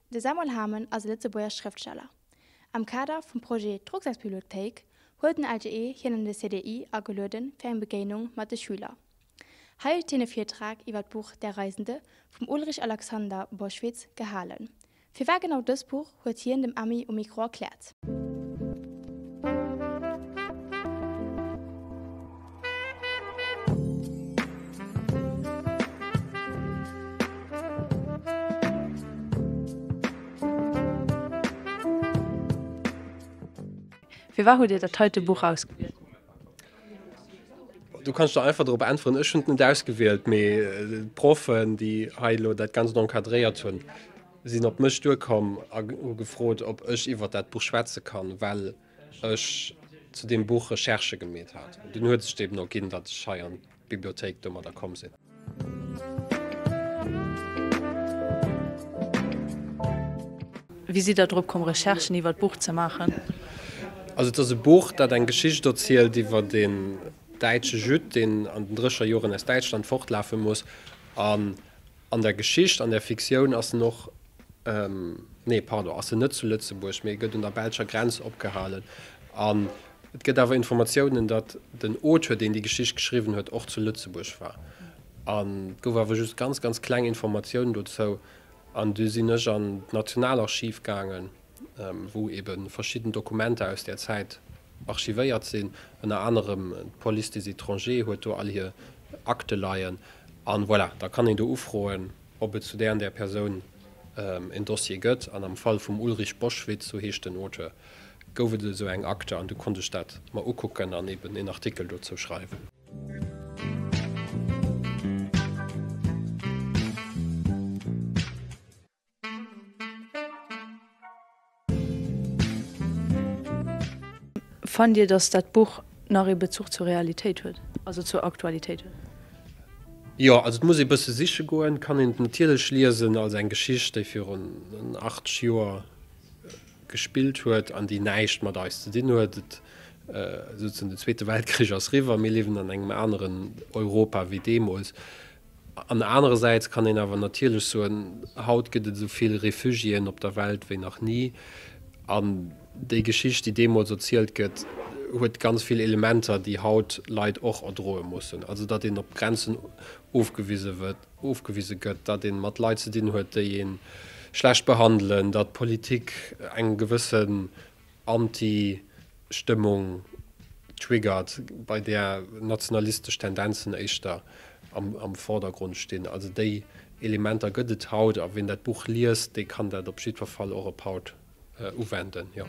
De Samuel Hamen ass e Lëtzebuerger Schrëftsteller. Am Kader vum Projet D'Rucksacksbibliothéik huet den LGE hien an de CDI agelueden fir eng Begéinung mat de Schüler. Hei huet hien e Virtrag iwwer d'Buch Der Reisende vum Ulrich Alexander Boschwitz gehalen. Firwat genau dëst Buch huet hien dem Emmy um Mikro erkläert. Firwat hutt Dir dat heite Buch ausgewielt? Du kanns der einfach drop äntweren. Ech hunn et net ausgewielt, mee d'Proffen, déi hei elo dat Ganzt encadréiert hunn, sinn op mech duerkomm a hu gefrot, ob ech iwwer dat Buch schwätze kann, well ech zu deem Buch Recherchë gemeet hat. Dunn huet sech et eben erginn, datt ech hei an d'Bibliothéik domadder komm sinn. Wéi sidd Der drop komm, Recherchen iwwer d'Buch ze maachen? Also et ass e Buch, dat eng Geschicht erzielt iwwer een däitsche Judd, deen an den drécher Joren aus Däitschland fortlafe muss. An an der Geschicht, an der Fiktioun ass en och, nee pardon, ass en net zu Lëtzebuerg, mee e gëtt un der belscher Grenz opgehalen. An et gëtt awer Informatiounen, datt den Auteur, deen déi Geschicht geschriwwen huet, och zu Lëtzebuerg war. An et gouf awer just ganz, ganz kleng Informatiounen dozou. An du sinn ech an d'Nationalarchiv gaangen, wou ebe verschidden Dokumenter aus där Zäit archivéiert sinn. Ënner anerem d'Police des étrangers huet do all hir Akte leien. An voilà, da kann een do ufroen, ob et zu där an där Persoun en Dossier gëtt. An am Fall vum Ulrich Boschwitz, sou heescht den Auteur, gouf et esou eng Akte an du konnt ech dat mer ukucken an eben een Artikel dozou schreiwen. Fannt Dir, datt dat Buch nach ee Bezuch zur Realitéit huet, also zur Aktualitéit huet? Jo, also et muss ee bësse siche goen. Et kann een et natierlech liesen als eng Geschicht, déi virun 80 Joer gespillt huet an déi näischt mat eis ze dinn huet. Et, souzesoen, den Zweete Weltkrich ass riwwer, mir liewen an engem aneren Europa wéi deemools. An anerersäits kann een awer natierlech soen, haut gëtt et esou vill Refugiéen op der Welt wéi nach ni. An déi Geschicht, déi deemools erzielt gëtt, huet ganz vill Elementer, déi haut Leit och erdroe mussen. Also datt een op Grenzen ofgewise wëtt, ofgewise gëtt, datt ee mat Leit ze dinn huet, déi ee schlecht behandelen, datt d'Politik eng gewëssen Anti-Stëmmung triggert, bei där nationalistesch Tendenzen éischter am Vordergrond stinn. Also déi Elementer gëtt et haut, a wien dat Buch liest, dee kann dat op jiddwer Fall och op haut uwenden, jo.